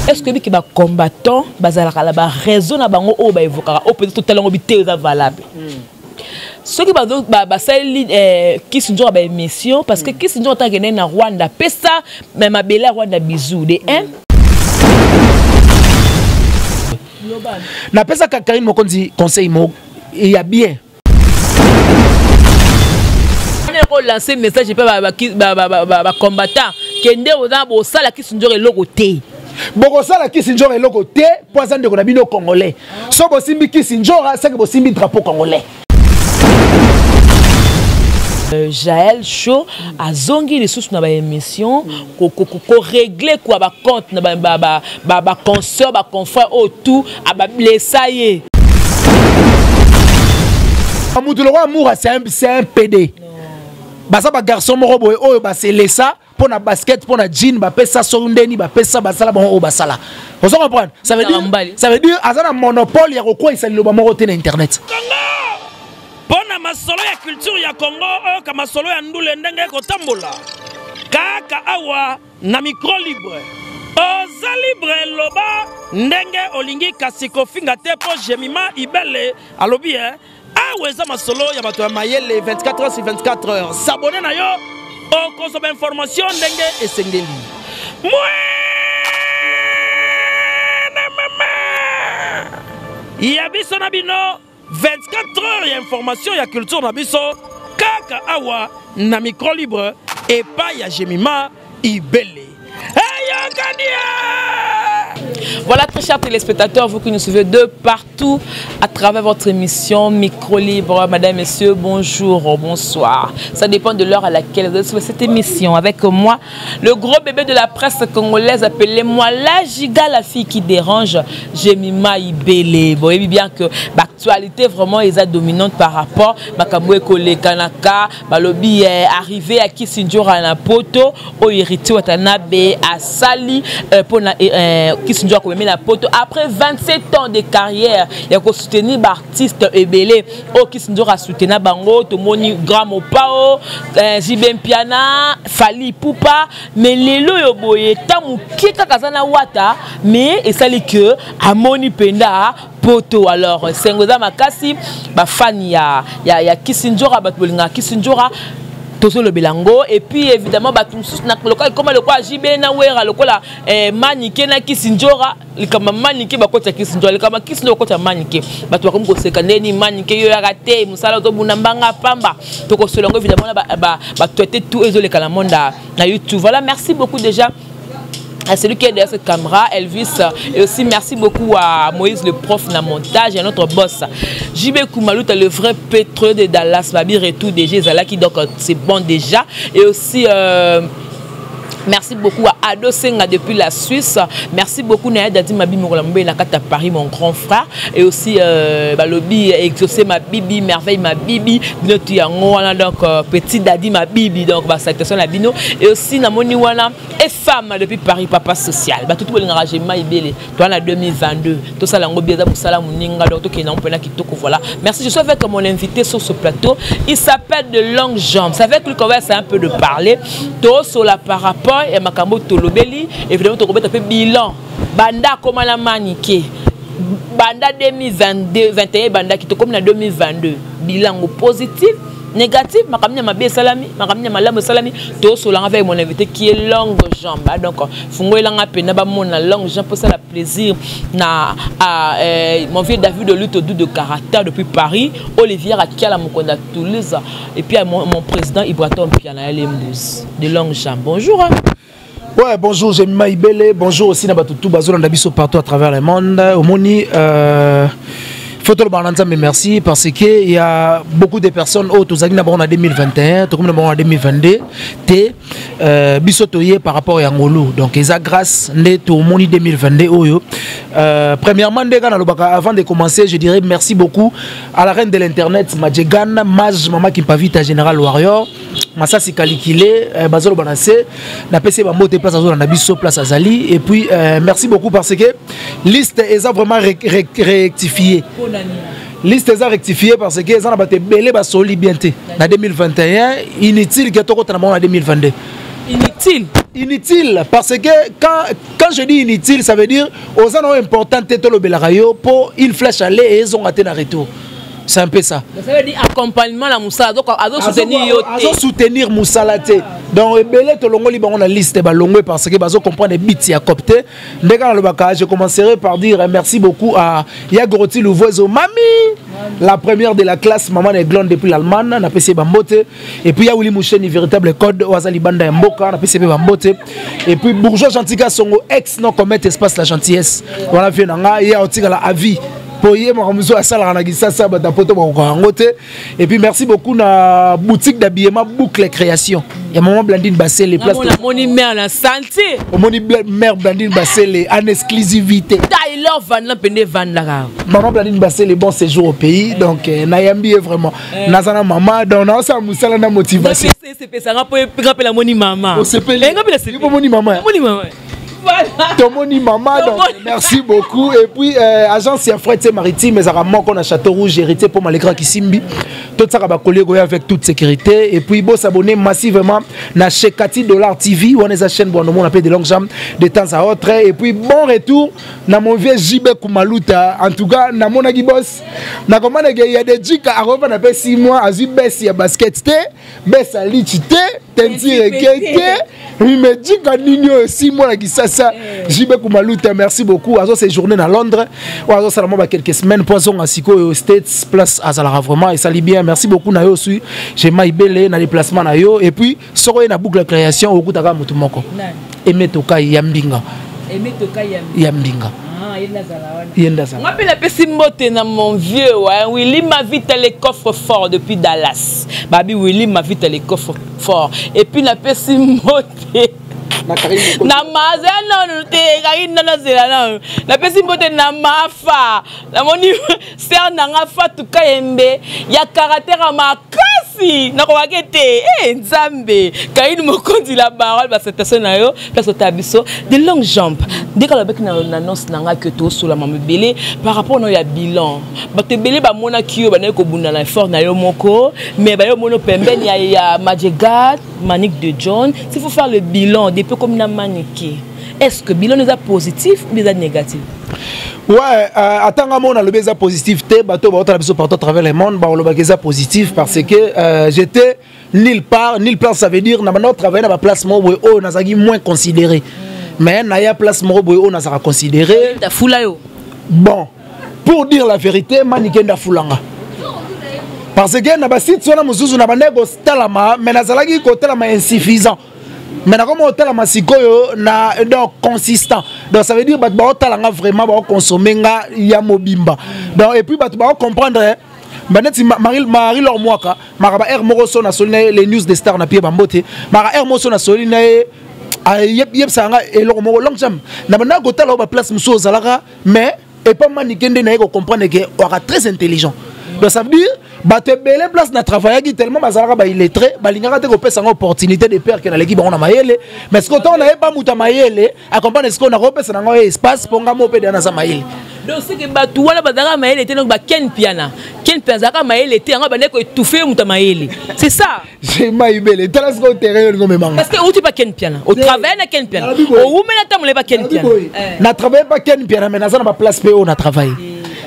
Est-ce que biki ba combattant bazalaka na ba raison na bango oyo ba évokaka oyo peut-être totala yango biteyo eza valable. Soki basaleli Kisi Nzoka ba émission parce que Kisi Nzoka ntango akendeki na Rwanda apesa mabele ya Rwanda bisou de 1. Napesaka Karine Mokonzi conseil moko ya bien. Lancer message epai bacombattant kende oza bosala Kisi Nzoka eloko te. Bokosala Kisi Nzoka eloko te mpo aza ndeko na bino congolais. So bosimbi Kisi Nzoka seke bosimbi drapeau congolais. Jael Show azongi lisusu na ba émission ko régler quoi ba compte na ba ba ba ba consort ba confrère oyo tout abablessa ye. Mutu lokola Amoura c'est un PD. Baza ba garçon moko boye oyo baselesa mpo na basket mpo na jean bapesa soki ndeni bapesa basala bango oyo basala. Ozo comprendre? Ça veut dire, ça veut dire aza na monopole ya kokweyisa liloba moko te na internet. Mpo na masolo ya culture ya Congo, oyoka masolo ya ndule ndenge ekotambola kaka awa na micro libre. Oza libre, loba ndenge olingi, kasi kofinga te mpo Jemima Ibele alobi awa eza masolo ya bato ya mayele 24 heures sur 24 heures. S'abonner na yo okozwa ba information ndenge esengeli. Mwene mama ya biso na bino 24 heures ya information ya culture na biso kaka awa na micro libre epai ya Jemima Ibele. Eyokani! Voilà, très chers téléspectateurs, vous qui nous suivez de partout à travers votre émission Micro Libre, madame, messieurs, bonjour, bonsoir. Ça dépend de l'heure à laquelle vous allez suivre cette émission. Avec moi, le gros bébé de la presse congolaise, appelez-moi la giga, la fille qui dérange, Jemima Ibele. Bon, et bien que l'actualité vraiment est dominante par rapport à makambo ekolekanaka, balobi arrivé à Kisi Nzoka na poto, oyo héritier Watanabe asali pour na Kisi Nzoka komemi na poto après 27 ans de carrière ya ko soutenir ba artiste ebele oyo Kisi Nzoka soutenir bango, tomoni Grand Mopao, JB Mpiana, Fally Ipupa, mais lelo yo boye ta moke kaka aza na wata, mais esali que amoni penda poto. Alors sengo eza makasi, ba fan ya Kisi Nzoka, bato bolingaka Kisi Nzoka tozolobela yango. Et puis évidemment bato mosusu na lokola ekoma lokola JB na Wera, lokola Manike na Kisi Nzoka, likambo Manike bakotisa Kisi Nzoka, likambo Kisi Nzoka bakotisa Manike, bato bakomi koseka ndeni Manike yo yaka te mosala ozobunda mbanga pamba. Tokosola yango évidemment na ba tout ezoleka na monde na YouTube. Voilà, merci beaucoup déjà à celui qui est derrière cette caméra, Elvis, et aussi merci beaucoup à Moïse le prof na montage et à notre boss JB Koumalouta, le vrai pétrole de Dallas, Babi et tout déjà Zalaki, donc c'est bon déjà. Et aussi merci beaucoup à Ado Senga depuis la Suisse. Merci beaucoup Naya Dadi Mabi Mokolambe Nakata Paris, mon grand frère. Et aussi Balobi Exaucé Mabibi, Merveille Mabibi, Bino Tuyango wana, donc petit Dadi Mabibi, donc bah salutation la Bino. Et aussi Namoni wana et femme depuis Paris, papa social. Bah tout le monde Jemima Ibele. Toi na 2022, tout ça lango bien musala muninga donc tout qui n'a pas kitoko voilà. Merci, je suis avec mon invité sur ce plateau. Il s'appelle de Longue Jambe. C'est avec lui qu'on va essayer un peu de parler. To sur la par rapport et makambo tolobeli, évidemment to kobeta pe bilan. Banda koma na Manike. Banda 2022, 21 banda ki to comme na 2022. Bilan positif, négatif, makambo ya mabe esalami, makambo ya malamu esalami. To solanga avec mon invité qui est Longue Jambe. Ah, donc fungo elanga pena ba mona Longue Jambe pour ça la plaisir na à mon vieux David de lutte doux de caractère depuis Paris, Olivier Akiala Mukonda Toulouse et puis à mon président Ibraton Piana Lembous de Longue Jambe. Bonjour. Hein. Ouais, bonjour, Jemima Ibele. Bonjour aussi na batutu bazo na biso partout à travers le monde. Omoni faut le balancer, mais merci parce que il y a beaucoup de personnes oh tozali na bango na 2021, tokomi na bango na 2022 te biso toye par rapport ya ngolu. Donc eza grâce nde to moni 2022 oyo. Premièrement nde kana lobaka avant de commencer, je dirais merci beaucoup à la reine de l'internet Majegan Maj Mama Kimpavita Général Warrior Masasi Kalikile bazolo banase na PC ba mbote place azola na biso place azali. Et puis merci beaucoup parce que liste eza vraiment rectifiée. Liste eza rectifiée parce que eza na bato ebele basoli bien te na 2021, inutile que tokota na bango na 2022. Inutile. Inutile, parce que quand je dis inutile, ça veut dire oza na important te, tolobelaka yo po une flèche aller et ezonga te na retour. C'est un peu ça. Donc, ça veut dire accompagnement la musala, donc azo soutenir yo te. Azo soutenir musala te. Donc ebele tolongoli bango na liste ba longwe parce que bazo comprendre bits ya copte. Ndeka na lobaka, je commencerai par dire merci beaucoup à Yagoroti Louvoiso Mami, la première de la classe, maman Aiglon depuis l'Allemagne, na PC Bambote. Et puis ya Willy Moucheni, véritable code Oazali Banda ya Mboka, na PC Bambote. Et puis bourgeois gentil Songo ex non commettre espace la gentillesse. Voilà vieux nanga ya otika la avis. Po ye makambo mosusu asalaka na Kinshasa, bato ya poto bakoka yango te. Et puis merci beaucoup na boutique d'habillement Boucle Création. Ya maman Blandine Bassele, place Namoni, namoni mère na santé. Omoni mère Blandine Bassele en exclusivité. Taylor Van Pende Van Laka. Maman Blandine Bassele, bon séjour au pays. Donc nayambi ye vraiment. Nazana maman, donc na osa musala na motivation. Na pese, pese, nga po rappel moni mama. Osepeli. Eh, nga pe la sepeli. Yo moni mama. Moni mama. Voilà. Tomoni mama, donc, Tomoni. merci beaucoup. Et puis, agence ya fret maritime, ezaka moko na Château Rouge, héritier pour Malgré Kisimbi. Tout ça va coller avec toute sécurité. Et puis, bon, s'abonner massivement na chez Cathy Dollar TV, où on est la chaîne, bon, on appelle de longues jambes de temps à autre. Et puis, bon retour na mon vieux JB Kumaluta. En tout cas, na mon agi boss. Na commande il y a des jika à revendre après 6 mois, azu baisse ya basket te, baisse à litchi te, tentire keke. Oui, mais jika nini 6 mois na Kinshasa. JB Kumaluta, merci beaucoup. Azo séjourné na Londres. Ou azo seulement ba quelques semaines pour zonga siko au States place azala vraiment et ça li bien. Merci beaucoup na yo aussi. J'ai maibele na déplacement na yo et puis soko na boucle création okutaka mutu moko. Nani? Aimé Tokai ya Mbinga. Aimé Tokai ya Mbinga. Ya Mbinga. Ah, il nazala wana. Il nazala. Moi pe la pesi mbote na mon vieux, ouais, Willy Mavita les coffres forts depuis Dallas. Babi Willy Mavita les coffres forts. Et puis na pesi mbote. Na Karine Mokoto. Na maza non non te Karine non non zela non. Na pesi mbote na mafa. Na moni sœur na nga Fatou Kayembe ya caractère makasi. Na ko wakete eh Nzambe. Karine Mokonzi la parole ba cette personne na yo place au tabiso de longues jambes. Dès que la bec na annonce na nga que to sur la maman belé par rapport na ya bilan. Ba te belé ba mona ki yo ba na ko bunda na fort na yo moko mais ba yo mono pembeni ya ya Majegat Manique de John. S'il faut faire le bilan depuis comme na Manique, est-ce que bilan est positif ou est négatif? Ouais, attends, moi, on a le baiser positif, te, bateau, bateau, la biso partout à travers le monde, bah, on le baiser positif parce que j'étais nulle part, nulle part, ça veut dire, na maintenant travailler dans ma place, moi, ouais, oh, nazaki moins considéré. Mais, na ya place, moi, ouais, oh, nazaka considéré. Ta foula, yo. Bon, pour dire la vérité, Manique nda foulanga. Parce que na ba site wana mosusu na bande ko talama, mais nazalaki ko talama insuffisant. Mais na comment talama sikoyo na donc consistant. Donc ça veut dire bato ba talanga vraiment ba consommer nga ya mobimba. Donc et puis bato ba comprendre hein. Ba neti Marie, Marie Laure Mwaka, mara ba R moko so na soli na ye, les news des stars na pied bambote. Mara R moko so na soli na ye, a yeb, yeb sa nga eloko moko long jam. Na banda ko tala ba place mosusu ozalaka, mais et pas Manique nde na ye ko comprendre que oka très intelligent. Donc ça veut dire bato ebele place na travaillaki tellement bazalaka ba illettré, balingaka te kopesa ngo opportunité de père que na leki bango na mayele. Mais ce que tant na yeba muta mayele, a comprendre ce qu'on a kopesa na ngo espace po nga mo pe na za mayele. Donc c'est que bato wana bazalaka mayele te, donc ba Ken Piana. Ken Piana azalaka mayele te, yango bandeko étouffer muta mayele. C'est ça. J'ai maibele. Tala ce qu'on terrain ngo memanga. Parce que où tu pas Ken Piana? Au travail na Ken Piana. Nalobi boye. Au wumela tamole ba Ken Nalobi Piana. boye. Na travaille pas Ken Piana mais naza na ba place pe on a travaillé.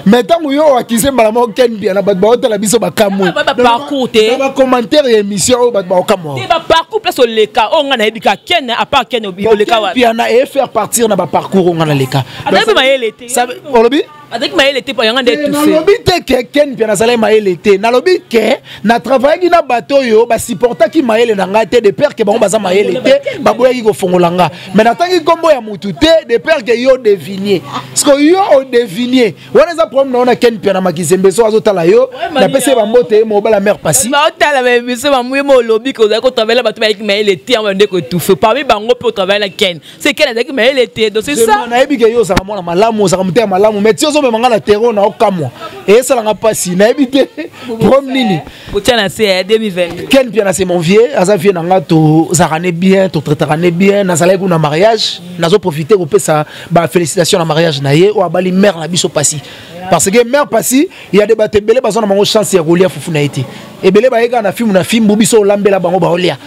Mais tant que yo accusé mbala moko Ken Piana, bato ba otala biso ba kamwe. Ba, ba, ba parcours te. Na ba commentaire ya émission oyo bato ba okamwa. Te ba parcours place oleka. Oyo nga nayebi ka Ken, à part Ken, obi, Bon, oleka Ken wapi? Piana et faire partir na ba parcours oyo nga na leka. Azalaki Donc, mayele te. ça veut, olobi? Azalaki mayele te, po yanga nde Te, étouffé. nalobi te ke Ken Piana azalaki mayele te. Nalobi ke na travaillaki na bato oyo ba supportaki mayele na ngai te, de peur ke bango baza mayele te, baboyaki kofongola nga. Mais natangi kombo ya mutu te, de peur ke yo devinier. Parce que yo o devinier. Wana eza problème na wana Ken Piana Makizembe so azotala yo, Ouais, Maria. napesi ye bambote, mobala mère Passy. Ba otala ba émission, ba mouye mo lobi ko ozalaki kotravailler bato bayaki mayele te, yango bande koétouffer. Parmi bango mpe otravailler na Ken. C'est Ken azalaki mayele te, donc c'est Je ça. m'en nayebi ke yo ozalaka mwana malamu, ozalaka motema malamu, mais ti ozomema nga na terreau na okamwa. Esalanga mpasi, nayebi te problème nini. Botia na se, eh, 2022. Ken Piana c'est mon vieux, aza vieux na nga, tozalaka ne bien, totraitaka ne bien, nazalaki kuna mariage, nazo profiter kopesa ba félicitations na mariage na ye, oyo abali mère na biso Passy. Parce que mère Passy, il y a des bato ebele baza na bango chance ya kolia fufu na ye te. Ebele bayeka na film na fimbu biso olambela bango baolia.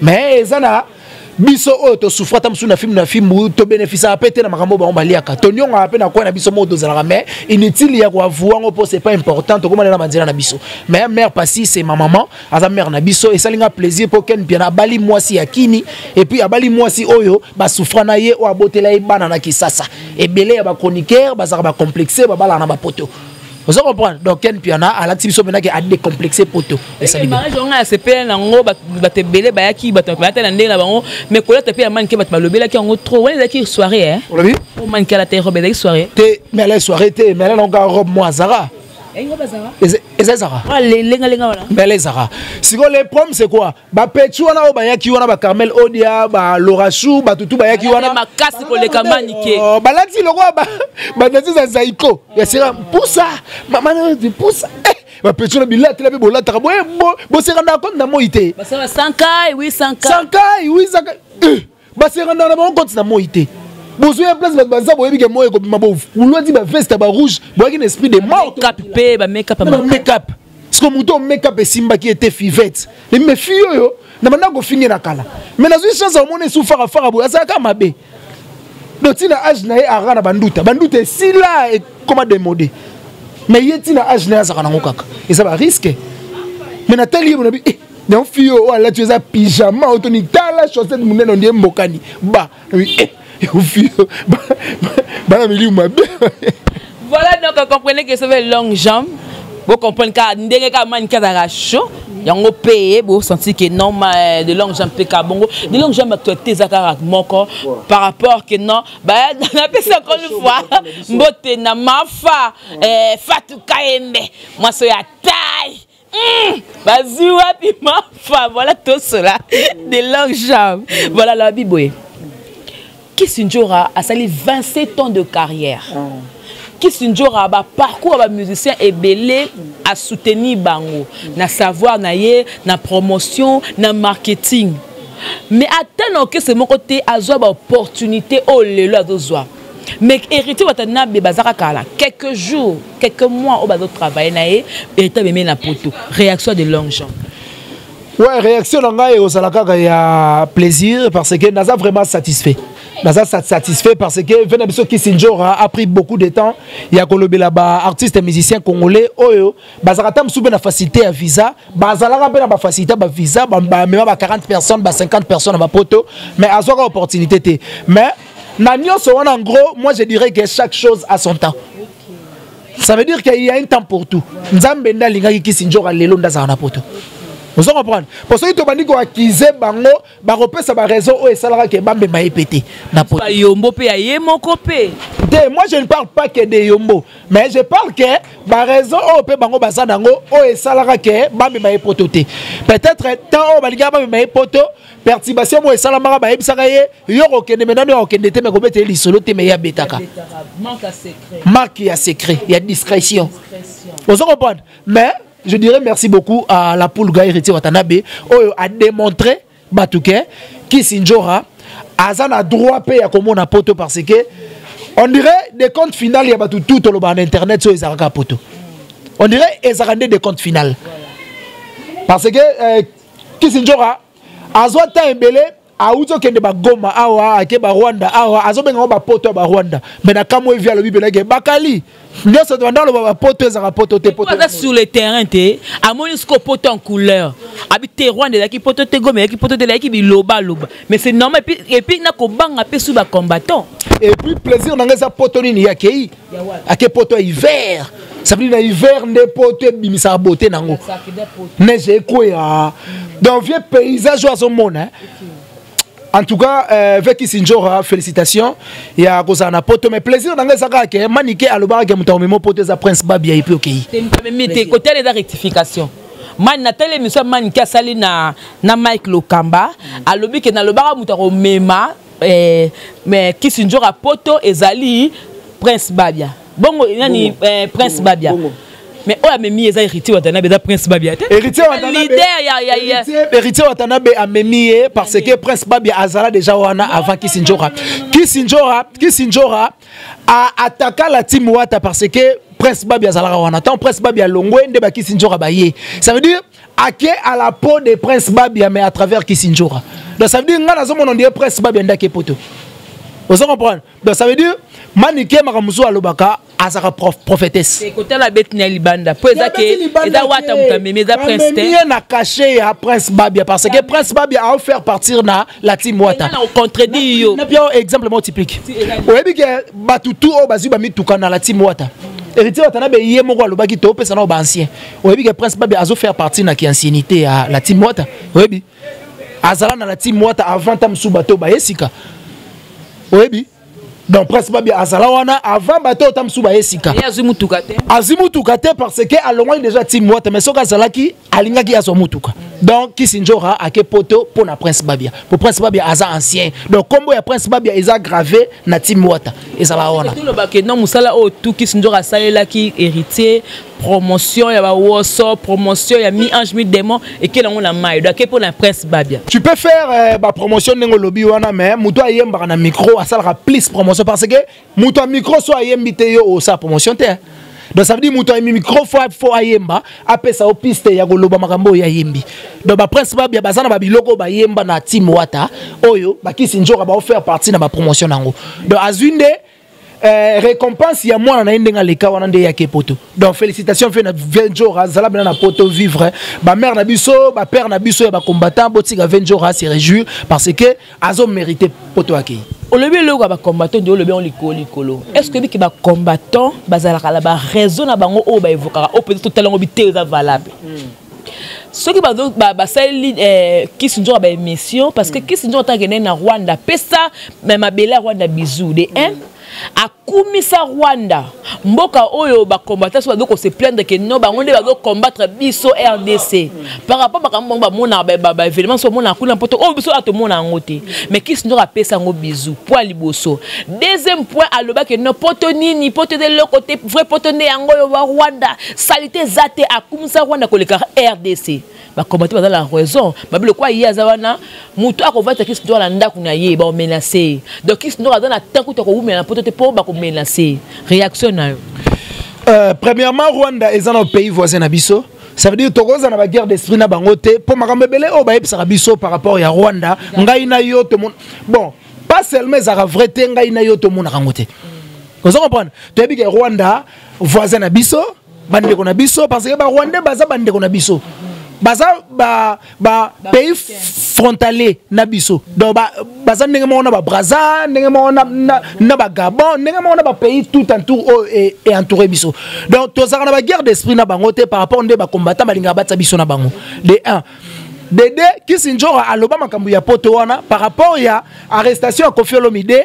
Mais eza na Biso oyo tosouffra ata mosusu na filme na filme, tobénéficiaka mpe te na makambo oyo bango baliaka. Toniongaka mpe na koi na biso moko tozalaka, mais inutile ya koavouer yango mpo c'est pas important. Tokomana na banzela na biso. Mais mère Pasi, c'est ma maman, aza mère na biso. Esali nga plaisir mpo Ken Piana abali mwasi ya kini, et puis abali mwasi oyo basouffra na ye, oyo abotela ye bana na Kisasa. Ebele ya bachroniqueur bazalaka bacomplexe, babalaka na bapoto. Ozo comprendre? Donc Ken Piana alakisi biso mpena ke adécomplexe poto. Esali bien. Mariage yango asepela nango, bato ebele bayaki, bato bayata na ndenge na bango, mais kolata mpe ya Manike, bato balobelaki yango trop. Wana ezalaki soirée? Olobi? Po Manike alata robe, ezalaki soirée. Te, mais ala soirée te, mais ala nango kaka robe mo azara. Eza ezaka. Lengalenga wana. Mais ala ezaka. Sikoyo le problème, c'est quoi? Bapetits wana oyo bayaki wana, bacarmel odia, balorachou, batutu bayaki wana. Makasi koleka Manike. Oh, balati lokola banati za zaiko ya sera mpusa, mama mpusa. Bapetits wana bilatela mpe bolataka boye, bosekandaka compte na moi te. Basala sankai wi sankai. Sankai wi sankai, basekandaka na bango compte na moi te. Bozwi ya place, bato baza, boyebi ke moi ekobima, bolwati baveste ya barouge, boyaki na esprit de mort. Make-up mpe, bamake-up. Bamake-up. Parce que moto make-up esimbaki ete fivette, mais fille oyo na banda kofinge na kala, mais nazwi chance amona esu farafara boye, azalaka mabe. Donc ntina age na ye aka na banduta, banduta esila, ekoma démodé, mais ye ntina age na ye azalaka nango kaka. Eza barisque, mais natali ye bonabi yango, fille oyo alati eza pyjama oyo toni, tala chaussette monene, ondie mbokani ba fille bana milimu mabe. Voilà, donc comprenez que ça fait longue jambe. Vous comprenez ka ndenge ka Manike azalaka chaud yango mpe bosenti ke non, de longue jambe mpe ka bongo de longue jambe. Actualité eza kaka moko par rapport que non, napesi encore une fois mbote na Mafa Fatou Kayembe, mwasi oyo ya taille. Bazwi wapi Mafa? Voilà, tosola de longue jambe. Voilà, lobi boye, Kisinjora asali 27 ans de carrière. Kisinjora, baparcours ya bamusicien ebele asoutenir bango na savoir na ye, na promotion, na marketing, mais ata na orchestre moko te azwa baopportunité oyo lelo azozwa. Mais Héritier Watanabe baza kaka na quelques jours, quelques mois oyo bazotravaille na ye. Héritier amemi na poto. Réaction de longue jambe? Ouais, réaction na ngai ekozala kaka ya plaisir, parce que naza vraiment satisfait. Naza satisfait parce que vieux na biso Kisinjora a pris beaucoup de temps ya kolobela baartiste musicien congolais oyo bazalaka ta mosusu mpe na facilité ya visa, bazalaka mpe na bafacilité ya bavisa, bamema ba 40 personnes, ba 50 personnes na bapoto, mais azwaka opportunité te. Mais na nyonso wana, en gros, moi je dirais que chaque chose a son temps. Ça veut dire qu'il y a un temps pour tout. Nzambe nde alingaki Kisinjora lelo nde azala na poto. Ozo comprendre? Po soki tobandi koaccuser bango, bakopesa baraison oyo esalaka ke bambema ye pe te na poto. Bayombo mpe ya ye moko mpe. Te, moi je ne parle pas que de yombo, mais je parle ke baraison oyo mpe bango baza nango oyo esalaka ke bamema ye poto te. Peut-être temps oyo balingaka bamema ye poto, perturbation moko esalamaka, bayebisaka ye: yo kokende, me nani akokende te, me kobeta ye lisolo te, me ye abetaka. Marque ya secret, ya discrétion. Ozo comprendre? Mais je dirais merci beaucoup à la poule ga Héritier Watanabe oyo a démontré bato ke Kisinjora aza na droit mpe ya komona poto, parce que on dirait des comptes final ya bato tout toloba na internet oyo ezalaka poto, on dirait ezalaka nde des comptes final, parce que Kisinjora azwa temps ebele, awuti okende bagoma awa, ake barwanda awa, azobenga ngo bapoto ya barwanda, mais na kamwe vi alobi penake bakali nyonso banda oloba bapoto ezalaka poto te. Poto aza sur le terrain te, amoni siko poto en couleur, abi te Rwanda ezalaki poto te, Goma ezalaki poto te, ezalaki bilobaloba. Mais c'est normal, et puis na kobanga mpe su bacombattant. Et puis plaisir na ngai eza poto nini ye akei, ake poto ya hiver. Ça veut dire na hiver nde poto ebimisaka beauté nango, neige ekweya, donc vieux paysage oyo azomona. En tout cas, vieux Kisinjora, félicitations ya kozala na poto. Mais plaisir na ngai eza kaka ke Manike alobaka ke moto akomema poto eza Prince Babia, et puis okei. Te, kotala eza rectification. Mani natali émission Manike asali na Mike Lokamba, alobi ke nalobaka moto akomema mais Kisinjora poto ezali Prince Babia. Bongo nani? Prince Babia, mais oyo amemi eza Héritier Watanabe, eza Prince Babia te. Héritier Watanabe. Leader ya Héritier Watanabe amemi ye parce que Prince Babia azala déjà wana avant Kisinjora. Kisinjora a attaqué la team Wata parce que Prince Babia azalaka wana. Tant Prince Babia longwe nde ba Kisinjora baye. Ça veut dire Ake à la peau de Prince Babia, mais à travers Kisinjora. Donc ça veut dire nga nazomona ndie Prince Babia ndaki poto. Ozo comprendre? Donc ça veut dire Manike makambo mosusu alobaka azaka prof, prophétesse. Kotala beti na libanda po eza ke eza wata moto amemi, eza Prince te. Ye na cachet ya Prince Babia, parce que Prince Babia a offert partir na la team Wata. Na contredit yo. Na pia exemple moko typique. Oyebi ke bato tout oyo bazwi bamituka na la team Wata. Héritier Watanabe ye moko alobaki topesa na ba ancien. Oyebi ke Prince Babia azo faire partie na ki ancienneté ya la team Wata. Oyebi? Azala na la team Wata avant ta mosusu bato baye sika. Oyebi? Donc Prince Babia azala wana avant bato oyo ta mosusu baye sika. Ye azwi mutuka te. Azwi mutuka te parce que alongwaki déjà team Wata, mais soki azalaki alingaki azwa mutuka. Donc Kisinjora ake poto mpo na Prince Babia. Po Prince Babia aza ancien. Donc kombo ya Prince Babia eza gravé na team Wata. Ezala wana. Tolobake non mosala oyo tu Kisinjora asalelaki héritier, promotion ya bawoso, promotion ya mi-ange mi-démon, ekei nango na mai. Donc ake mpo na Prince Babia. Tu peux faire ba promotion ndenge olobi wana, mais moto ayembaka na micro asalaka plus promotion, parce que moto ya micro so ayembi te, yo osala promotion te. Donc ça veut dire moto ya micro fo ayemba, apesa yo piste ya koloba makambo oyo ayembi. Donc ba Prince Babia baza na babiloko oyo bayemba na team Wata oyo bakisi nzoka bao faire partie na ba promotion nango. Donc azwi nde récompense ya mwana na ye ndenge aleka wana nde yaki poto. Donc félicitations fe na Venjora, azala bena na poto vivre. Ba mère na biso, ba père na biso ya ba combattant, botika Venjora se réjouir parce que azo mérité poto akei. Olobi eloko ya bacombattant nde olobi yango likolo likolo. Est ce que oyebiki bacombattant bazalaka na baraison na bango oyo baevokaka, oyo peut-être totala yango biteyo eza valable? Soki basaleli Kisi Nzoka baémission, parce que Kisi Nzoka ntango akendeki na Rwanda, apesa mabele ya Rwanda bisou de 1, akumisa Rwanda, mboka oyo bacombattant so bazo kose plaindre ke non, bango nde bazocombattre biso RDC par rapport makambo bango bamonaka, baévénement so bamonaka kuna poto oyo biso awa tomona yango te. Mais Kisi Nzoka apesa yango bisou, point liboso. Deuxième point, alobaki non, poto nini, poto eza eloko te, vrai poto nde yango oyo ba Rwanda, salité eza te. Akumisa Rwanda koleka RDC. Bacombattant baza la raison, babiloko ye aza wana, moto akovata Kisi Nzoka na ndako na ye, baomenace ye. Donc Kisi Nzoka aza na temps kuta kowumela na poto te mpo bakomenace ye. Réaction na yo? Premièrement, Rwanda eza na pays voisin na biso. Ça veut dire tokoza na baguerre d'esprit na bango te, mpo makambo ebele oyo bayebisaka biso par rapport ya Rwanda, ngai na yo tomon, bon, pas seulement ezalaka vrai te, ngai na yo tomonaka yango te. Oza comprendre? Toyebi ke Rwanda voisin na biso, bandeko na biso, parce que barwandais baza bandeko na biso, baza ba pays frontalier na biso. Donc baza ndenge moko na babraza, ndenge moko na bagabon, ndenge moko na bapays tout entour oyo e entouré biso. Donc tozalaka na baguerre d'esprit na bango te par rapport nde bacombattant balingaka batia biso na bango, de 1. De 2, Kisi Nzora aloba makambo ya poto wana par rapport ya arrestation ya Koffi Olomide.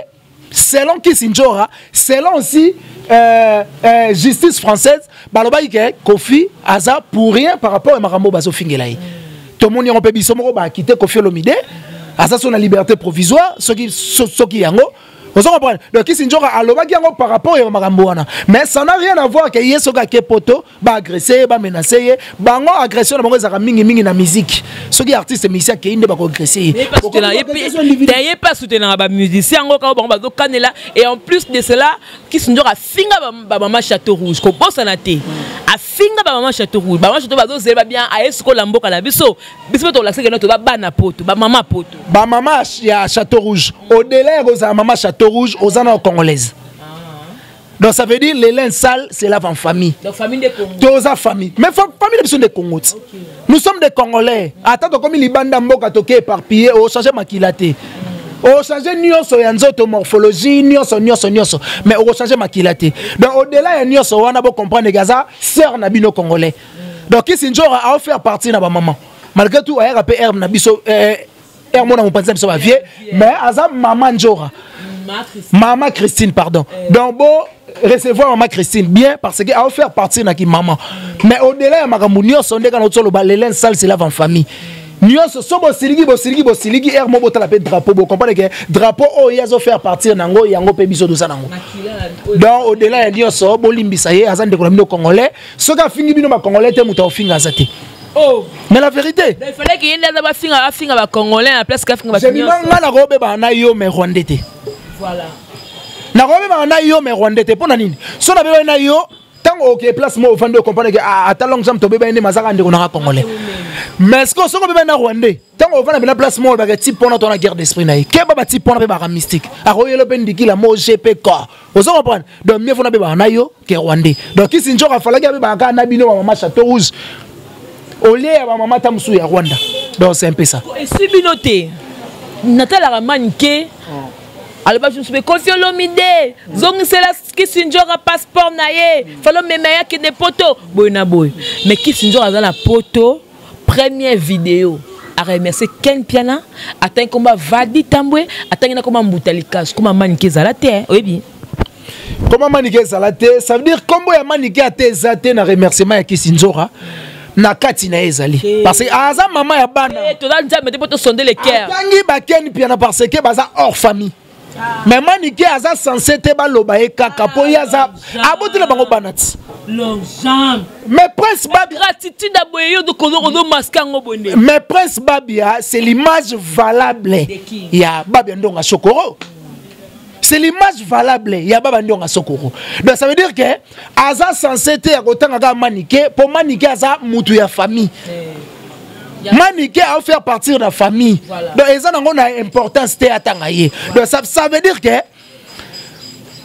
Selon Kisi Nzora, selon aussi justice française, balobaki ke Koffi aza pour rien par rapport ya makambo bazofingela ye. Tomoni yango mpe biso moko, baakite Koffi Olomide, aza so na liberté provisoire soki yango. Ozo comprendre? Donc Kisi Nzora alobaki yango par rapport ya makambo wana, mais ça n'a rien à voir ke ye soki ake poto baagresse ye, bamenace ye. Bango agression na bango ezalaka mingimingi na musique. Soki artiste musicien akei nde bakoagresse ye. Ye mpe asoutenaka bamusicien yango kaka bango bazokanela. Et en plus de cela, Kisi Nzoka afinga bamama Château Rouge, kobosana te, afinga bamama Château Rouge. Bamama Château bazozela bien aye sikola mboka na biso. Biso mpe tolakisaki no toza bana poto, bamama poto. Bamama ya Château Rouge, au-delà ya kozala mama Château Rouge, oza na congolaise. Donc ça veut dire les linges sales se lavent en famille. Donc famille de Congo. Toza famille. Mais famille de de Congo. Nous sommes des Congolais. Attends, comme libanda mboka toke éparpillé, o changer makila te. O changer nyonso ya nzoto, morphologie, nyonso nyonso nyonso. Mais o changer makila te. Donc au-delà ya nyonso wana, bo comprendre gaza sœur na bino congolais. Donc Kisi Nzora a offert partie na ba maman. Malgré tout ayaka pe herbe na biso, herbe mona mopanzi na biso ba vieux, mais aza maman Nzora. Maman Christine, pardon. Donc bon, recevoir maman Christine bien parce que a offert partie na ki maman. Mais au-delà ya makambo nyonso ndeka na tsolo ba les linges sales se lavent en famille. Nyonso so bosiliki bosiliki bosiliki air mo botala pe drapeau, bo comprendre que drapeau oyo ye azo faire partir nango yango pe biso toza nango. Donc au-delà ya nyonso, bolimbisa ye, aza ndeko na bino congolais. Soki afingi bino ba congolais te, moto aofinga aza te. Oh. Mais la vérité. Donc, il fallait qu'il y ait des afinga afinga ba congolais à la place qu'afinga ba Jemima, nga na kobeba na yo mais rwandais te. Voilà. Na kobeba na yo mais rwandais te pona nini? So na beba na yo tango oke place mo ofandi comprendre que ah, ata longue jambe tobeba nde mazaka ndeko na congolais. Mais ce que soki obebani na Rwandais, ntango ovanda mpena place moko, olobaka ti mpona to na guerre d'esprit na ye, keba bati mpona mpe baka mystique, akoyelo mpe ndikila mo gpk, ozo comprendre? Donc mieux fona bebaka na yo ke Rwandais. Donc Kisi Nzoka afalaki abebaka kaka na bino bamama Chateau Rouge au lieu ya bamama ta mosusu ya Rwanda. Donc c'est un peu ça. Esui bino te, natalaka Manike alobaki mosusu mpe Koffi Olomide zongisela Kisi Nzoka passeport na ye, falo mema ye akende Poto boye na boye. Mais Kisi Nzoka aza na Poto. Première vidéo aremercie Ken Piana, atangi komba Vadi Tambwe, atangi na komba Mbuta Likasu. Koma Manike ezala te, oyebi? Koma Manike ezala te, ça veut dire kombo ya Manike ate eza te na remerciement ya Kisi Nzora na kati na ye ezali parce que aza mama ya bana. Toza Nzambe te mpo tosonde le cœur. Atangi baken Piana parce que baza hors famille, mais Manike aza censé te baloba ye kaka mpo ye aza abotela bango bana ti. Mais Prince Babia, gratitude aboye yo ozomaske yango bonde. Mais Prince Babia, c'est l'image valable ya Babia Ndonga Sokoro, c'est l'image valable ya Baba Ndonga Sokoro. Donc ça veut dire que aza censé te ya kotanga kaka Manike mpo Manike aza mutu ya famille. Manike a faire partir de la famille. Donc eza nango na importance te atanga ye. Donc ça veut dire que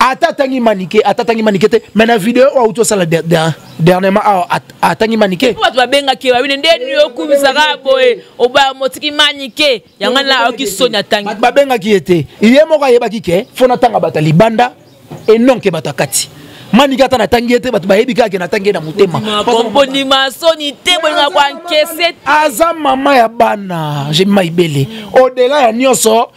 ata atangi Manike, ata atangi Manike te, mais na video oyo auti osala dernièrement awa, atangi Manike. Bato babengaki babine ndeni okumisaka boye, obaya motiki Manike yango na ayoki soni atangi. Bato babengaki ye te, ye moko ayebaki ke fo natanga bato ya libanda et non ke bato ya kati. Manike ata natangi ye te, bato bayebi kaka ke natangi ye na motema. Kondima soni te, bolinga koankese. Aza mama ya bana, Jemima Ibele. Au-delà ya nyonso,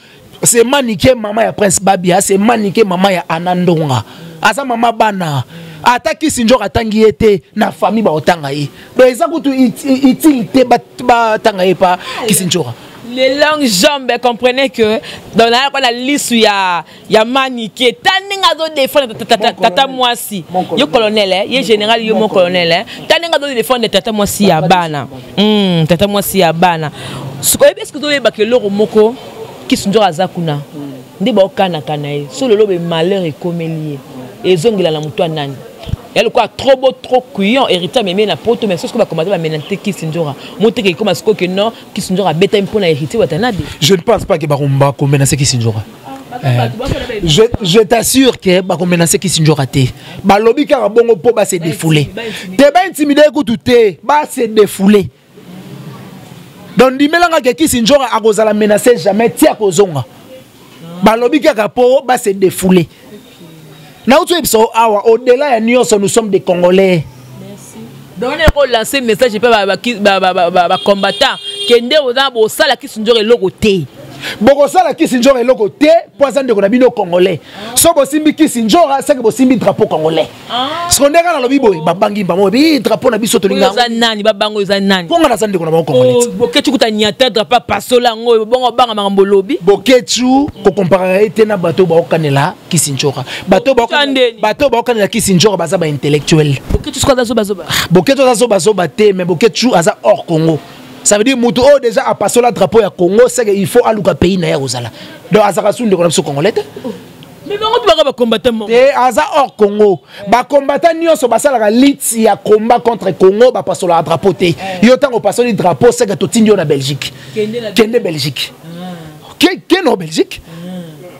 c'est Manike mama ya Prince Babia, c'est Manike mama ya Anna Ndonga, aza mama bana. Ata Kisi Nzoka atangi ye te, na famille baotanga ye. Donc eza kutu utile te batanga ye pa Kisi Nzoka. Les longues jambes, comprenez que dans la la lisu ya Manike, ta ndenge azodefendre tata mwasi yo colonel, ye général yo mo colonel, ta ndenge azodefendre tata mwasi ya bana, tata mwasi ya bana. Oyebi, eske ozoyebaka eloko moko? Kisi Nzoka aza kuna nde baokanaka na ye. So lelo be malheur ekomeli ye, ezongela na moto ya nani? Ya lokola trop beau, trop couillon, héritier amemi na Poto. Mais soki bakomata bamena te Kisi Nzoka moteke ekoma sikoyo ke non, Kisi Nzoka abetami mpona héritier Watanabe. Je ne pense pas ke bakomenace Kisi Nzoka. Je t'assure ke bakomenace Kisi Nzoka te. Balobi kaka bongo mpo base défoulé te, baintimide kutu te, base défoulé. Donc ndimelanga ke Kisi Nzoka akozala menacé jamais ti akozonga. Balobi kaka mpo base défoulé. Nauti oyebisa awa, au-delà ya nyonso, nous sommes des Congolais. Donc on a lancé message mpe bacombattant ke nde oza bosala Kisi Nzoka eloko te. Bokosala Kisi Nzoka eloko te mpo aza ndeko na bino congolais. So bosimbi Kisi Nzoka, seke bosimbi drapeau congolais. Siko ndenge nalobi boye, babangi bango bi drapeau na biso tolinga. Eza nani babango? Eza nani? Mpo nga naza ndeko na bango congolais. Boketu kuta nyata drapeau pasola yango, bongo banga makambo lobi. Boketu kokomparaka ye te na bato baokanela Kisi Nzoka. Bato baokanela Kisi Nzoka baza baintellectuel. Boketu siko aza zobazoba? Boketu aza zobazoba te, mais Boketu aza hors Congo. Ça veut dire mutu oyo déjà apasola drapeau ya Congo, c'est que il faut aluka pays na ye kozala. Donc azalaka su ndeko na biso congolais te. Mais bango to baka bacombattant moko. Te, aza hors Congo. Bacombattant nyonso basalaka lit ya combat contre Congo, bapasolaka drapeau te. Yo ntango opasoli drapeau, c'est que totindi yo na Belgique, kende Belgique, kende na Belgique.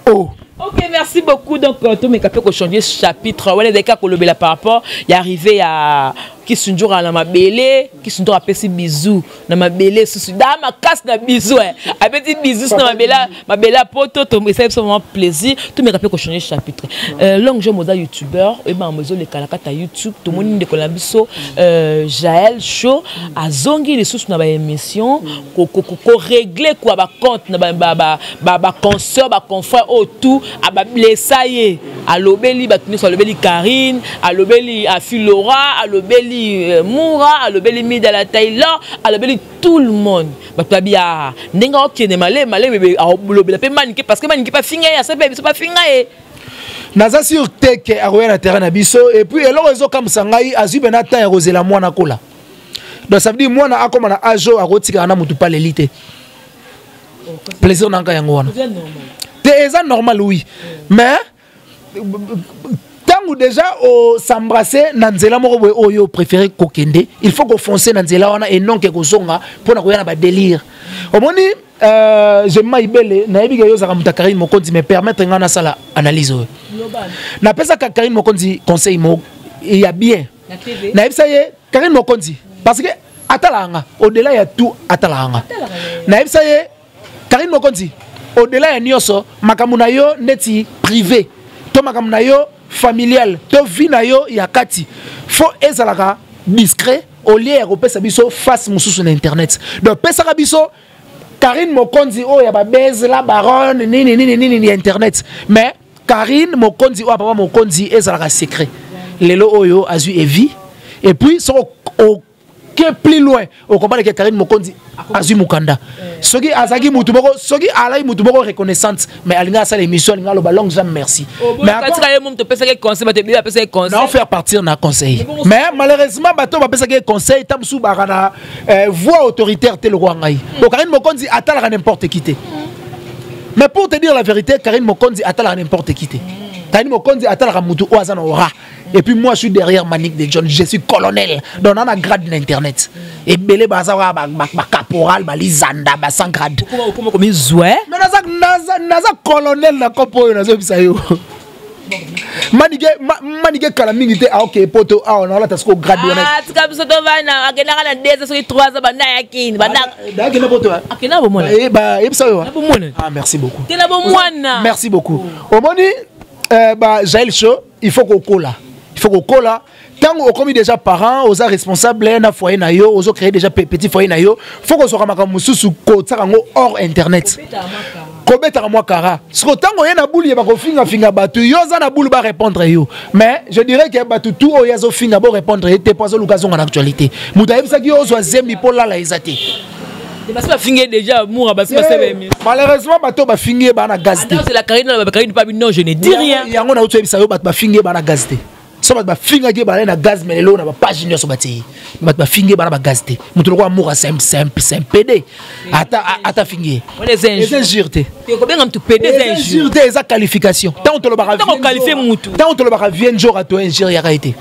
Oh. Ok, merci beaucoup. Donc, tomeka pe changer chapitre. Wana ezalaki kolobela par rapport ya arrivé ya Kisunjura na mabele. Kisunjura apesi bisou na mabele susu da makasi na bisou, apesi bisou na mabele, mabele ya Poto. Esali biso vraiment plaisir. Tomeka mpe kochanger chapitre. Longue jambe, oza youtubeur, oyebaka ezoleka na kati ya YouTube. Tomoni ndeko na biso Jael Show azongi lisusu na baémission korégler kwa bacompte na baconsœur, baconfrère oyo tout abablessa ye. Alobeli bato nyonso, alobeli Karine, alobeli Afilora, alobeli Mura, alobeli Mida la Taylor, alobeli tout le monde. Bato babi ya ndenge akokende maleme maleme, alobela mpe Manike parce que Manike mpe afinga ye, asa mpe biso bafinga ye. Naza sûr te ke akoya na terrain na biso. Et puis eloko ezokamwisa ngai, azwi mpena temps ya kozela mwana kola. Donc ça veut dire mwana akóma na age oyo akotikala na motu paleli te. Plaisir na ngai yango wana te, eza normal, oui, mais ntango Ntango déjà os'embrasse na nzela moko boye oyo préféré kokende, il faut kofoncer na nzela wana et non ke kozonga mpona koya na badélire. Omoni, Jemima Ibele, nayebi ke yo ozalaka moto ya Karine Mokonzi, mais permettre ngai nasala analyse oyo. Napesaka Karine Mokonzi conseil mo ya bien. Nayebisa ye, Karine Mokonzi, parce que atalaka nga au-delà ya tout, atalaka nga. Nayebisa ye, Karine Mokonzi, au-delà ya nyonso, makambo na yo neti privé to makambo na yo familial to vie na yo ya kati, fo ezalaka discret au lieu ya kopesa biso face mosusu na internet. Donc pesaka biso Karine Mokonzi oyo ya babese la baronne nini nini nini ya internet, mais Karine Mokonzi oyo ya papa Mokonzi ezalaka secret. Lelo oyo azwi evi, et puis soko ke plus loin, okomprendre ke Karine Mokonzi azwi mokanda. Soki azalaki mutu moko, soki alaki mutu moko reconnaissante, mais alingi asala émission, alingi aloba longue jambe merci. Mais katika ye moto topesaki conseil, bato ebele bapesaki conseil. Na faire partir na conseil, mais malheureusement bato bapesaki conseil ta mosusu baka na voix autoritaire te lokwa ngai. Bon, Karine Mokonzi atalaka n'importe qui te. Mais pour te dire la vérité, Karine Mokonzi atalaka n'importe qui te. Karine Mokonzi atalaka mutu oyo aza na aura. Et puis moi, je suis derrière Manick de John, je suis colonel. Donc on a grade d'internet. Et belé baza wa ba ba caporal, ba lizanda, ba sans grade. Okoma komi zwe. Mais naza naza naza colonel na kopo oyo nazo bisa yo. Manike Manike kala mingi te aoke poto awa na olata siko grade wana. Ah, tika biso tovanda, akendaka na 2 soki 3 ans banda ya kini banda. Akenda poto. Akenda bomwana. Eh ba yebisa yo. Na bomwana. Ah, merci beaucoup. Te na bomwana. Merci beaucoup. Omoni ba Jael Show, il faut kokola. Il faut kokola. Tango okomi déjà parent, oza responsable na foyer na yo, ozo créer déjà petit foyer na yo, faut kozwaka makambo mosusu kotiaka yango hors internet. Kobetaka mwa kara. Siko ntango oye na bulu ye bakofingafinga bato, yo oza na bulu barépondre yo. Mais je dirais que bato tout oyo azofinga bo répondre ye te, po azoluka azonga na actualité. Moto ayebisaki yo ozwa zemi mpo lala eza te. Basi bafingi ye déjà moura, basi basala émission. Malheureusement bato bafingi ye baa na gaz te. C'est la Karine, la Karine pas, non, je ne dis rien. Yango na oyebisa yo, bato bafingi ye baa na gaz te. So bato bafingaki ye balai na gaz, mais lelo na bapage nyonso batie ye. Bato bafingi ye bana bagaz te. Moto lokola amour c'est un PD. Ata fingi ye, wana eza eza injure te. Kobenga mutu PD eza eza injure. Injure te, eza qualification. Ntango tolobaka Ntango qualifie mutu. Ntango tolobaka vie njora, to injure yaka ye te.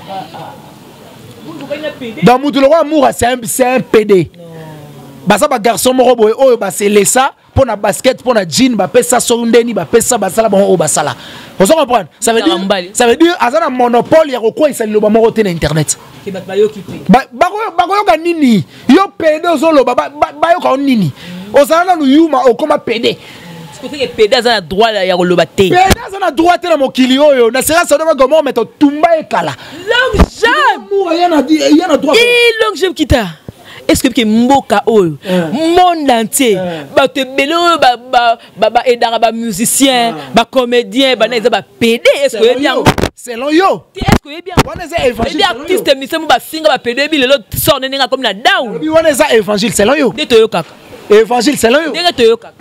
Donc moto lokola amour c'est un PD. Baza bagarçon moko boye oyo baselesa mpo na basket, mpo na jean, bapesa so ndeni bapesa basala bango oyo basala. Ozo comprendre? Ça veut dire Mobali. Ça veut dire aza na monopole ya kokweyisa liloba moko te na internet. Ke bato bayoki te. Bakoyoka nini? Yo PD, ozoloba bayoka yo nini? Ozala nanu yuma, okoma PD. Sikoke PD aza na droit ya koloba te. PD aza na droit te na mokili oyo. Na sera Sodoma Gomorrhe, mais totumba ekala. Longue jambe. Amour ye na droit. Eh, longue jambe kita. Est-ce que ke mboka oyo, monde entier, bato ebele oyo baedaka, bamusicien, bacomédien, bana eza bapd, est ce que oyebi yango? Selon yo. Est ce que oyebi yango? Wana eza évangile. Oyebi artiste musicien mo bafinga bapd, oyebi lelo sort ndenge akomi na down. Olobi wana eza évangile selon yo. Nde toyokaka. Évangile selon yo. Ndenge toyokaka.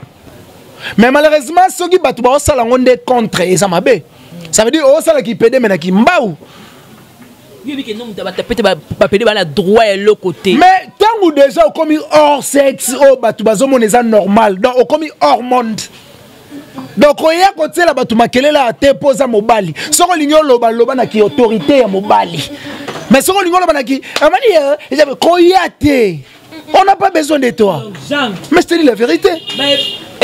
Mais malheureusement soki bato baosala yango nde contre, eza mabe. Ça veut dire osalaki pd, me na kimbau. Yoyebi ke no moto bato pete bapd bana droit ya eloko te. Mais ntango déjà okomi hors sexe, oyo bato bazomona eza normal, donc okomi hors monde. Donc oya kotiela bato makelele ya te mpo oza mobali. Soki olingi oloba, loba na ki autorité ya mobali. Mais soki olingi oloba na ki amani, koya te, on n'a pas besoin de toi. Jambe. Mais je te dis la vérité.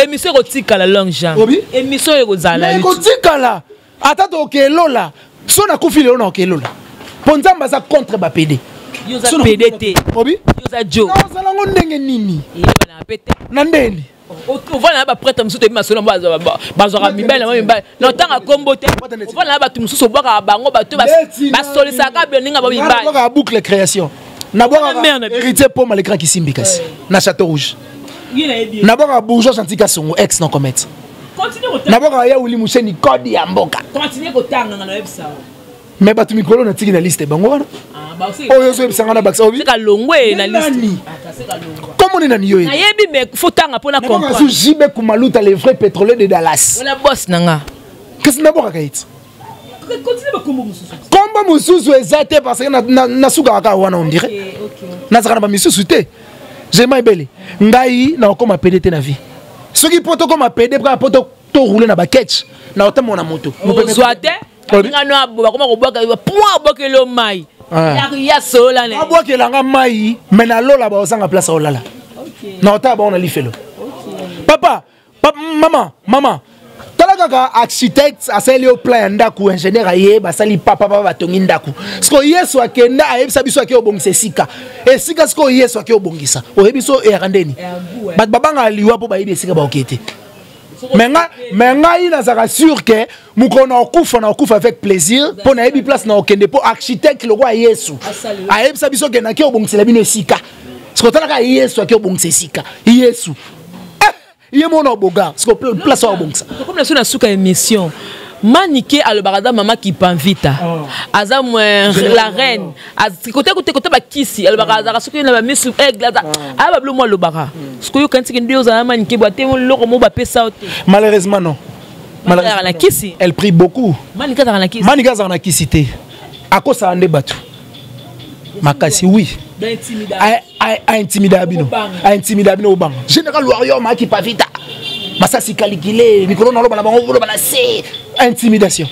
Émission ekotikala, longue jambe. Obi? Émission ekozala. Mais ekotikala ata tokelola. So nakufi lelo, na okelola mpo Nzambe aza contre bapd. Yo oza PD te. Obi? Yo oza jo. Ozala ngo ndenge nini? Eyebana pe te. Na ndeni? Ovanda na baprêtre mosusu, toyebi masolo yango, bazwaka mibali na mibali na otanga kombo te. Ovanda na bato mosusu, obwakaka bango, bato basolisaka bilo ndenge ba mibali. Nabwakaka boucle création, nabwakaka héritier poma l'écran kisimbi kasi na Château Rouge, nabwakaka bourgeois Chantika Songo ex na comète, nabwakaka ya Wili Musheni code ya mboka. Mais bato mikolo natiki na liste bango wana oyo ozoyebisanga na bakisa obi. Longwe na liste. Komoni nani yo? Nayebi, mais faut tanga mpona comprendre. JB Kumaluta, le vrai pétrolier de Dallas. Wana boss na nga. Kasi nabwakaka eti kombo mosusu eza te, parce que nasukaka kaka wana. On dirait nazalaka na bamisusu te. Jema ebele, ngai nakokoma pd te na vie. Soki mpo tokoma pd kaka mpo toroule na baketch na otambola na moto. Ozwa te. Baninga no abo bakoma kobwaka point abwakeli yo mai. Ah. Ya solola na. Abwakela nga mai mais na lola ba ozanga place olala. Na otala bango na lifelo. Papa, papa, mama, mama. Tala kaka architecte asali yo plan ya ndako, ingénieur aye basali papa papa batongi ndako. Siko Yesu akenda ayebisa biso ake obongisa esika. Esika siko Yesu ake obongisa. Oyebi so eyaka ndeni. Bato babangaka liwa mpo bayebi esika baoke te. Mais nga mais ngai nazalaka sûr que mokolo na okufa na okufa avec plaisir mpo nayebi place na okende mpo architecte lokola Yesu ayebisa biso ke nake obongisela bino esika. Siko talaka Yesu ake obongisa esika. Yesu ye mona oboga siko place oyo obongisa. Comme na so na suka émission Manike alobaka aza mama Kipanvita. Oh. Aza la reine. Kote kote kote bakisi alobaka azaka soki na ba misu aigle aza. Aya ba bilo alobaka. Sikoyo okanisi ke nde ozala Manike bo te loko mo bapesa yo te. Malheureusement non. Malheureusement na kisi. Elle prie beaucoup. Manike azalaka na kisi. Manike azalaka na kisi te. Akosala nde bato. Makasi oui. A intimida bino. A intimida bino obanga. Général Warrior maki pavita. Masasi calculé, mikolo na loba na bango loba na se. Intimidation.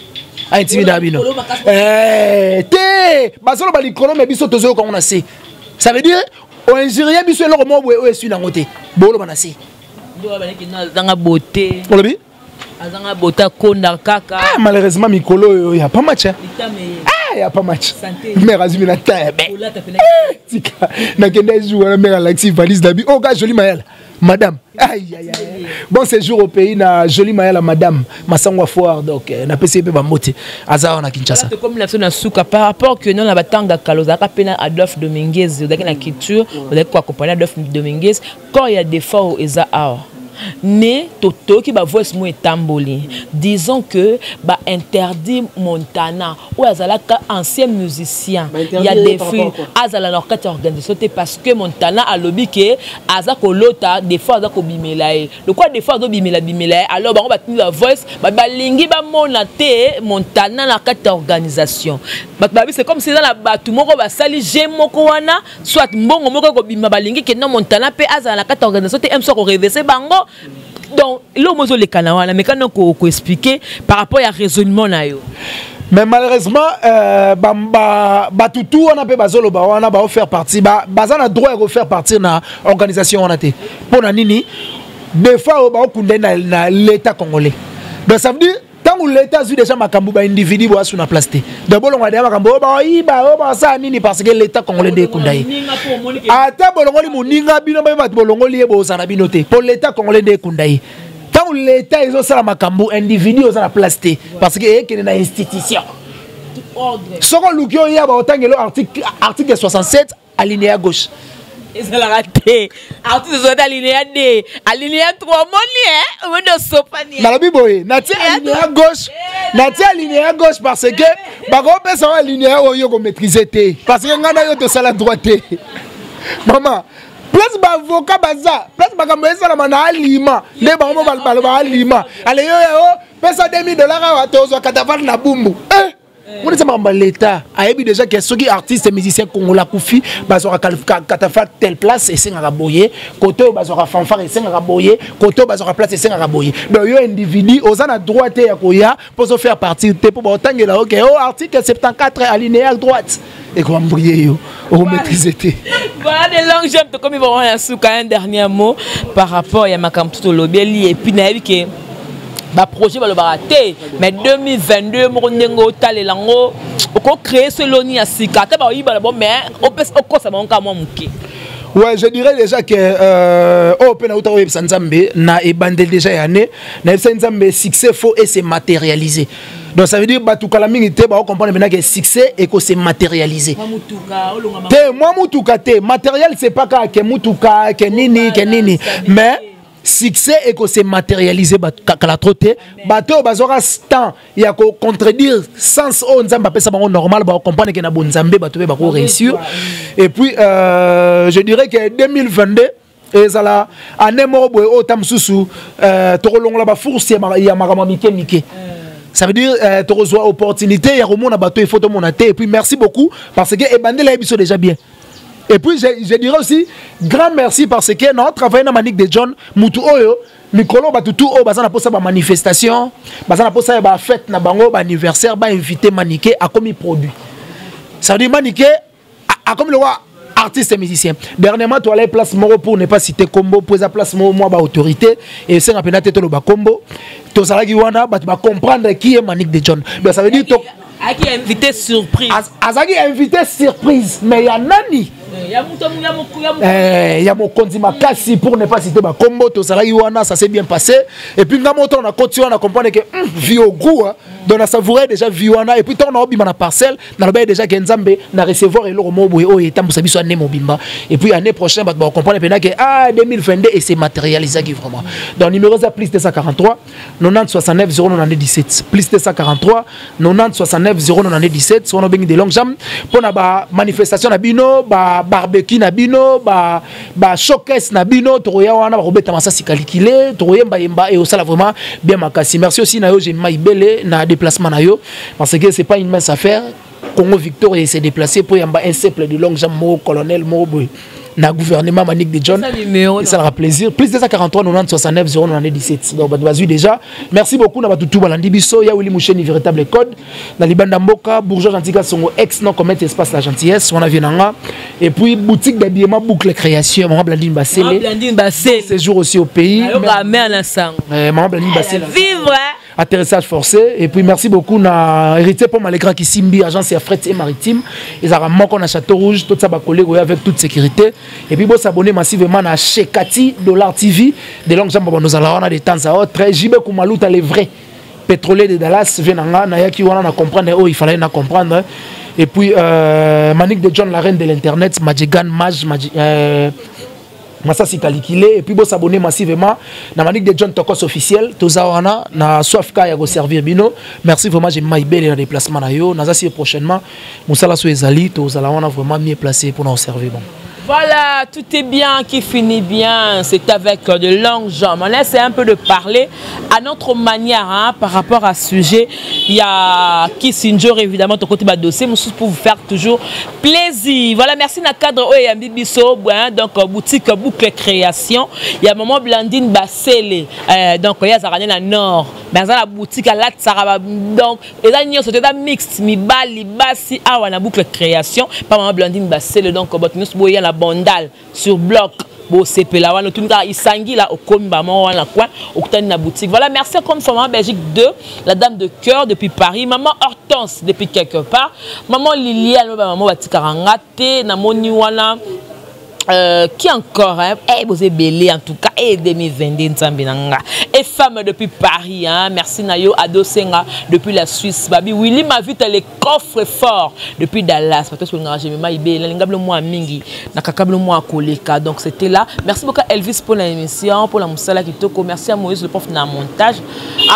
A intimida bino. Eh, te bazolo ba likolo mais biso tozo yoka na se. Ça veut dire o injurier biso eloko moko boye oyo esui nango te. Boloba na se. Azanga beauté. Olobi? Azanga beauté akonda kaka. Ah, malheureusement mikolo oyo ya pas match. Hein? Ah, ya pas match. Mère azumi na ta be. Tika nakende jour wana mère alakisi valise na bi. Oh ga joli mayala. Madame. Aïe aïe aïe. Bon séjour au pays na joli mayala madame. Masangwa foire donc na pesi pe ba mbote. Aza na Kinshasa. Comme la na suka par rapport que non na batanga kala ozalaka pe na Adolphe Dominguez, ozalaki na culture, ozalaki ko accompagner Adolphe Dominguez quand il y a des fois eza awa. Mais totoki ba voice mo etamboli, disons que ba interdit Montana oyo azalaka ancien musicien ya défi azala na kati ya organisation te, parce que Montana alobi ke aza kolota des fois aza kobimela ye lokola des fois azobimela bimela ye. Alors bango batindi ba voice, balingi bamona te Montana na kati ya organisation. Bato babi c'est comme si eza na bato moko basali je moko wana, soit mbongo moko ekobima, balingi ke non, Montana mpe azala na kati ya organisation te, mso akorevese bango. Donc eloko mo ezoleka na wana, mekana koexpliquer par rapport ya raisonnement na yo. Mais malheureusement batutu wana mpe bazoloba wana baofaire partie, baza na droit ya kofaire partir na organisation wana te. Mpo na nini? Des fois oyo baokunda na l'état congolais, donc ça veut dire ntango l'état azwi déjà makambo, baindividu boasu na place te. Donc bolongola deya makambo oyo baoyiba oyo basala nini, parce que l'état congolais nde ekunda ye. Ata bolongoli moninga bino baye bato bolongoli ye, bozala na bino te, mpo l'état congolais nde ekunda ye. Ntango l'état ezosala makambo, individu oza na place te, parce que eyekende na institution. Soko oluki oya, baotangelo article 67 alinéa gauche. Ezalaka te article 67 alinéa 2, alinéa 3, omoni e omoni osopani. Nalobi boye, natie alinéa gauche, natie alinéa gauche parce que bakopesa wa alinéa oyo komaîtrise te, parce que ngai na yo tosala droit te. Mama, place baavocat baza, place makambo esalama na alima nde bango mo baloba alima ale yo yo pesa 2000 $ awa, tozwa catafalque na Bumbu. Eh! Wana makambo ya l'état. Ayebi déjà ke soki artiste musicien congolais akufi, bazwaka catafalque telle place, esengaka boye, kote oyo bazwaka fanfare, esengaka boye, kote oyo bazwaka place, esengaka boye. Donc yo individu oza na droit te ya koya mpo ozofaire partir te, mpo baotangela oke o article 74 alinéa droite, ekoambrie yo, okomaîtrise te. Voilà, de longues jambes. Tokomi vraiment na suka. Un dernier mot par rapport ya makambo tolobeli, et puis nayebi ke baprojet balobaka te, mais 2022 moko ndenge otalela yango, okocréer so eloni ya sika, ata baoyiba na bo, mais okosa bango kaka mwa moke. Ouais, je dirais déjà que oh pe na uta oyebisa Nzambe na ebandeli déjà ya année, na yebisa Nzambe succès faut et se matérialiser. Donc ça veut dire bato kala mingi te ba comprendre maintenant que succès et que se matérialiser. Te moi mutuka te, matériel c'est pas ka ke mutuka ke nini ke nini, mais succès et que se matérialiser kala trop te. Bato bazwaka temps ya kocontredire sens oyo Nzambe apesa bango normal, bakocomprendre ke na bonzambe bato mpe bakoréussir. Et puis je dirais que 2022 ezala année moko boye oyo ta mosusu tokolongola bafourse ya makambo ya mike mike. Ça veut dire tokozwa opportunité ya komona bato, il faut tomona te. Et puis merci beaucoup, parce que ebandela ye biso déjà bien. Et puis je dirais aussi grand merci parce que na travailler na Manick de John, mutu oyo mikolo bato tu oyo baza na mposa bamanifestation, baza na mposa ya bafête na bango, baanniversaire, bainvité Manike, akomi produit. Ça veut dire Manike akomi lokwa artiste et musicien. Dernièrement, toalai place moko, pour ne pas citer kombo, po eza place moko mwa baautorité, esenga mpena te toloba kombo. Tozalaki wana, bato bacomprendre qui est Manick de John. Donc ça veut dire to Aki invité surprise. Azalaki invité surprise, mais ya nani? Ya moto ya ya Eh, ya mokonzi makasi, pour ne pas citer bakombo. Tozalaki wana, ça s'est bien passé. Et puis nga moto na koti wana, comprendre que vie au goût, hein. Donc na savourer déjà vie wana. Et puis ntango naobima na parcelle, nalobaki déjà ke Nzambe na recevoir eloko moko boye oyo etambusa biso année mobimba. Et puis année prochaine, bato bacomprendre mpena ke ah, 2022, et se matérialisaki vraiment. Donc numéro eza plus 243 90 69 097, plus 243 90 69 097. Wana obengi de longue jambe mpona bamanifestation na bino, babarbecue na bino, bashowcase na bino, tokoya wana, bakobeta masasi kalikile, tokoyembayemba et osala vraiment bien makasi. Merci aussi na yo Jemima Ibele na déplacement na yo, parce que c'est pas une mince affaire. Congo Victoria s'est déplacé pour yamba un simple de longue jambe moko, colonel moko boye na gouvernement, Manick de John. Ça, numéro, ça sera plaisir, plus 243 90 69 097. Donc bato bazwi déjà. Merci beaucoup na bato tu balandi biso. Ya Willy Musheni, véritable code na libanda mboka, bourgeois gentil, songo ex non commettre espace la gentillesse wana vie nanga. Et puis boutique d'habillement Boucle Création, maman Blandine Bassele. Blandine Bassele. Séjour aussi au pays. Ayoka mère na sango. Maman Blandine Bassele. Vivre, hein? Atterrissage forcé. Et puis merci beaucoup na héritier pour Malégra Kisimbi, agence ya fret et maritime, ezalaka moko na Château Rouge. Tout ça, bacollègue oyo avec toute sécurité. Et puis bosabonner massivement na Shekati Dollar TV de longue jambe, nozala wana de temps à autre. JB Kumaluta, les vrais pétrolier de Dallas, vient nanga nayaki wana na comprendre oyo il fallait na comprendre. Et puis Manick de John, la reine de l'internet, Majigan Maj, Maj Masasi Kalikile. Et puis bosabonner massivement na Manick de John Tokos officiel. Toza wana na soif ka ya servir bino. Merci vraiment, j'ai maibele na déplacement na yo. Naza si prochainement musala so ezali, tozala wana vraiment mieux placé pour nous servir bon. Voilà, tout est bien qui finit bien. C'est avec de longues jambes. On essaie un peu de parler à notre manière, hein, par rapport à ce sujet. Il y a Kissinger, évidemment, ton côté dossier, pour vous faire toujours plaisir. Voilà, merci na cadre Oyambi Biso, hein, donc boutique Boucle Création. Il y a maman Blandine Bassele, donc il y a Zarane na Nord. Mais la boutique à la Tsaraba, donc et là, c'est un mixte, mibali, basi, awa na Boucle Création. Pas maman Blandine Bassele, donc nous sommes la Bandal sur bloc. Bosepela wana otuni kaka isangi la, okomi bama wana coin, okutani na boutique. Voilà, merci comme maman Belgique 2, la dame de cœur depuis Paris, maman Hortense depuis quelque part, maman Liliane, maman batikaka nga te, namoni wana. Qui encore, hein? Eh, vous êtes belé en tout cas. Eh, 2022, Nzambe na nga. Et femme depuis Paris, hein? Merci Nayo Ado Senga depuis la Suisse. Babi Willy Mavita, les coffres forts depuis Dallas. Parce que j'ai mis Ibé, la moi mingi, na kakablo moi koleka. Donc c'était là. Merci beaucoup à Elvis pour l'émission, pour la moussala kitoko. Merci à Moïse le prof na montage.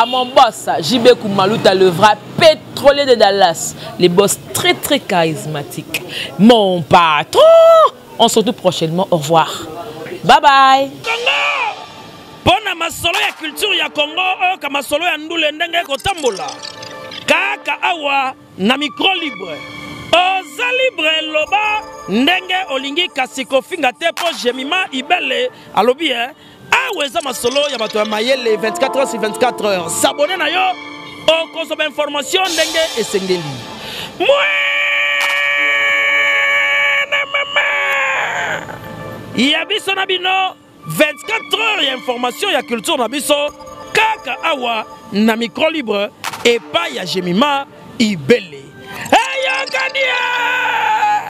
À mon boss, JB Koumalouta, le vrai pétrolier de Dallas. Les boss très très charismatiques. Mon patron. On se retrouve prochainement. Au revoir. Bye bye. Congo! Pona masolo ya culture ya Congo, oyoka masolo ya ndule ndenge ekotambola. Kaka awa na micro libre. Oza libre, loba ndenge olingi, kasi kofinga te, po Jemima Ibele alobi, eh, awa eza masolo ya bato ya mayele 24 heures sur 24 heures. S'abonner na yo, okozwa ba information ndenge esengeli. Mwene mama ya biso na bino, 24 heures ya information ya culture na biso, kaka awa na micro libre epai ya Jemima Ibele. Eyokani!